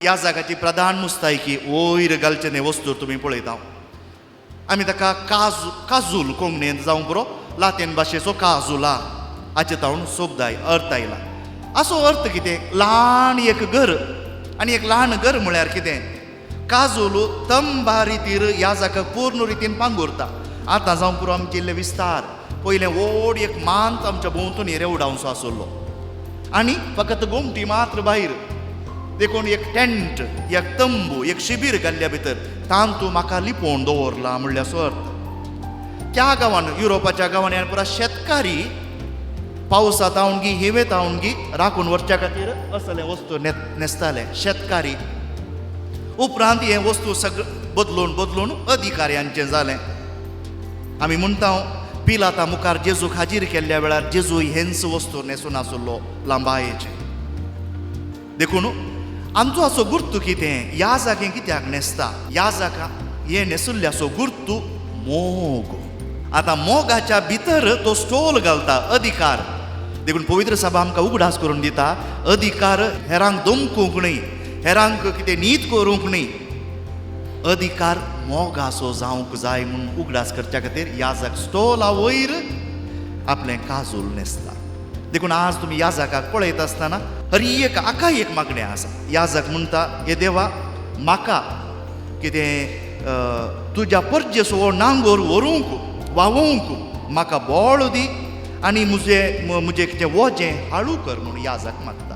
ह्या जाग्याची प्रधान मुस्तायकी वयर घालचें न्ही वस्तू तुमी पळयता. आमी ताका काजूल कोंकणींत जावं पुरो, लातीन भाशेचो काजुला हाचे तावन शब्द अर्थ आयला. असो अर्थ कितें, ल्हान एक घर. आनी एक ल्हान घर म्हळ्यार कितें, काजूल तंबा रितीर ह्या जाग्याक पूर्ण रितीन पांगुरता. आतां जावं पुरो आमचे इल्ले विस्तार, पयलें व्हड एक मांत आमच्या भोंवतणी रेवडावचो आसलो आनी फकत गोमटी मात्र भायर. देखून एक टेंट, एक तंबू, एक शिबीर घाल्ल्या भितर तांतू म्हाका लिपोवन दवरला म्हणल्यार अर्थ. त्या गांवान, युरोपाच्या गांवांनी पुरा शेतकारी पावसा तावणगी हिवे तावणगी राखून व्हरच्या खातीर असले वस्तू न्हेसताले शेतकारी. उपरांत हें वस्तू सगळें बदलून बदलून अधिकाऱ्यांचें जालें. आमी म्हणटा पिलाता मुखार जेजूक हाजीर केल्ल्या वेळार जेजू हेंच वस्तू न्हेसून आसलो लांबायेचें. देखून आमचो असो गुर्तू कितें, ह्या जागे कित्याक न्हेसता, ह्या जागा हें न्हेसुल्ल्याचो गुर्तू मोग. आतां मोगाच्या भितर तो स्टोल घालता अधिकार. देखून पवित्र सभा आमकां उगडास करून दिता, अधिकार हेरांक दमकूंक न्हय, हेरांक कितें नीत करूंक न्हय, अधिकार मोगाचो जावंक जाय म्हूण उगडास करच्या खातीर ह्या जाग स्टोला वयर आपलें काजूल न्हेसता. देखून आज तुमी ह्या जागाक पळयता आसतना हर एक आका एक मागणें आसा. ह्या जाग म्हणटा, हे देवा म्हाका कितें तुज्या परजेसो हो नांगोर व्हरूंक व्हांवोवंक म्हाका बळ दी आनी म्हजें म्हजें कितें वजें हाळू कर म्हूण ह्या जाग मागता.